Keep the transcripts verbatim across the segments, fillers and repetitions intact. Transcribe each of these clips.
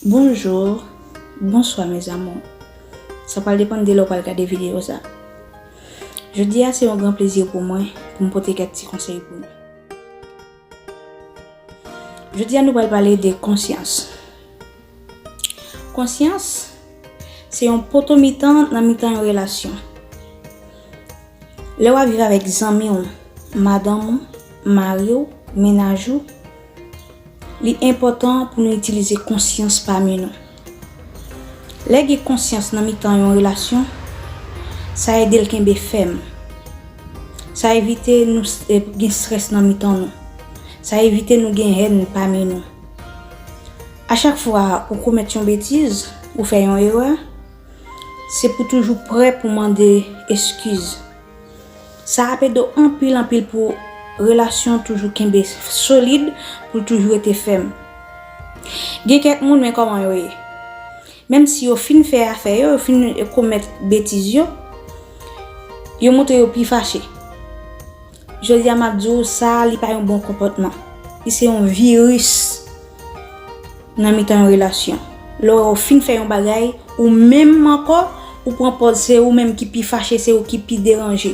Bonjou, bonswa mes amours. Sa pral depann de lè w pral gade videyo sa. Jodi a se yon gran plezi pou mwen pou m pote kèk ti konsèy pou nou. Jodi a nou pral pale de konsyans. Konsyans se yon poto mitan nan mitan yon relasyon. Lè w ap viv avèk zanmi w, madanm ou, mari w, mennaj ou, li enpòtan pou nou itilize konsyans pami nou. Lè gen konsyans nan mitan yon relasyon, sa ede l kenbe fèm. Sa evite nou s- e, gen strès nan mitan nou. Sa evite nou gen hèn pami nou. A chak fwa ou komèt yon betiz, ou fè yon erè, se pou toujou prè pou mande eskiz. Sa ap ede w anpil anpil pou relasyon toujou kenbe solid, pou l toujou rete fèm. Gen kèk moun, men kòman yo ye. Menm si yo fin fè afè yo, yo fin komèt betiz yo, yo montre yo pi fache. Jodi a m ap di w sa, li pa yon bon konpòtman. Li se yon viris nan mitan yon relasyon. Lè w fin fè yon bagay, ou menm ankò, ou pran pòz se ou menm ki pi fache, se ou ki pi deranje.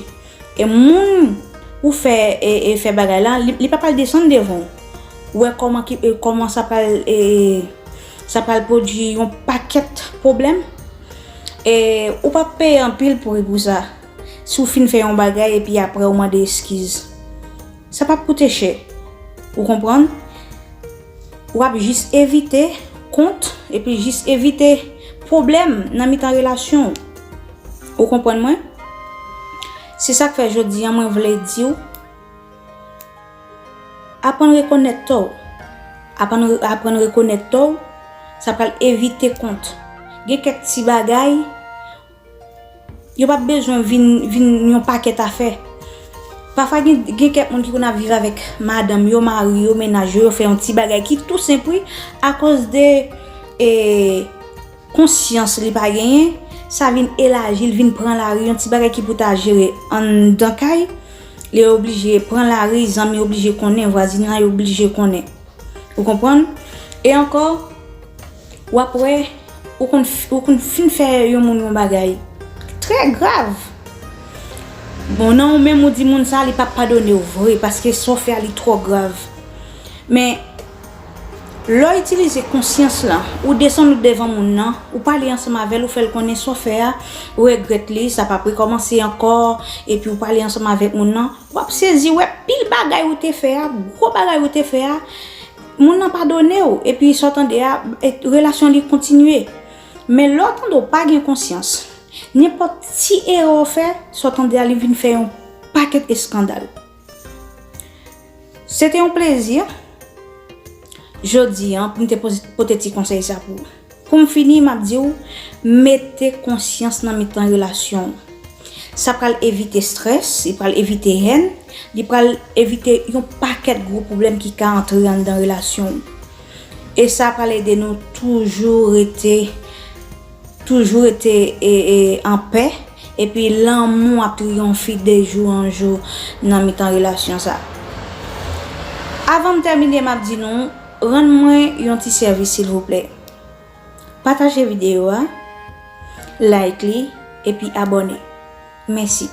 E moun ou fè e, e fè bagay la, li, li pa pral desann devan w. Ou wè kòman ki, e, kòman sa pral e, sa pral pwodui yon pakèt pwoblèm. E ou p ap peye anpil pri pou sa. Si w fin fè yon bagay epi apre ou mande eskiz, sa p ap koute chè. Ou konprann? W ap jis evite kont epi jis evite pwoblèm nan mitan relasyon w. Ou konprann mwen? Se sa k fè jodi a mwen vle di w, aprann rekonèt tò w. Aprann, aprann rekonèt tò w, sa pral evite kont. Gen kèk ti bagay, yo p ap bezwen vin, vin yon pakèt afè. Pafwa gen, gen kèk moun ki konn ap viv avèk madanm yo, mari yo, mennaj yo, yo fè yon ti bagay ki tou senp wi, akoz de e, konsyans li pa genyen, sa vin elaji, l vin pran lari, yon ti bagay ki pou ta jere anndan kay, li oblije pran lari, zanmi oblije konnen, vwazinay oblije konnen. Ou konprann? E ankò, w ap wè, ou konn, f- ou konn fin fè yon moun yon bagay trè grav. Bon, nan ou menm ou di moun sa, li p ap padone w vre, paske sa w fè a, li twò grav. Men, lè w itilize konsyans lan, ou desann ou devan moun nan, ou pale ansanm avè l, ou fè l konnen sa w fè a, ou regrèt li, sa p ap rekòmanse ankò, epi ou pale ansanm avèk moun nan, w ap sezi wè pil bagay ou te fè a, gwo bagay ou te fè a, moun nan padone w, epi sa w tande a, e, relasyon li kontinye. Men lè w tande w pa gen konsyans, nenpòt ti erè w fè, sa w tande a, li vin fè yon pakèt eskandal. Se te yon plezi, jodi a, pou m te poze- pote ti konsèy sa pou ou. Pou m fini, m ap di w, mete konsyans nan mitan relasyon w. Sa pral evite strès, li pral evite hèn, li pral evite yon pakèt gwo pwoblèm ki ka antre anndan relasyon w. E sa pral ede nou toujou rete, toujou rete e, e, anpè, epi lanmou ap triyonfe de jou an jou nan mitan relasyon sa. Avan m tèmine, m ap di nou, rann mwen yon ti sèvis silvouplè. Pataje videyo a, like li, epi abòne. Mèsi.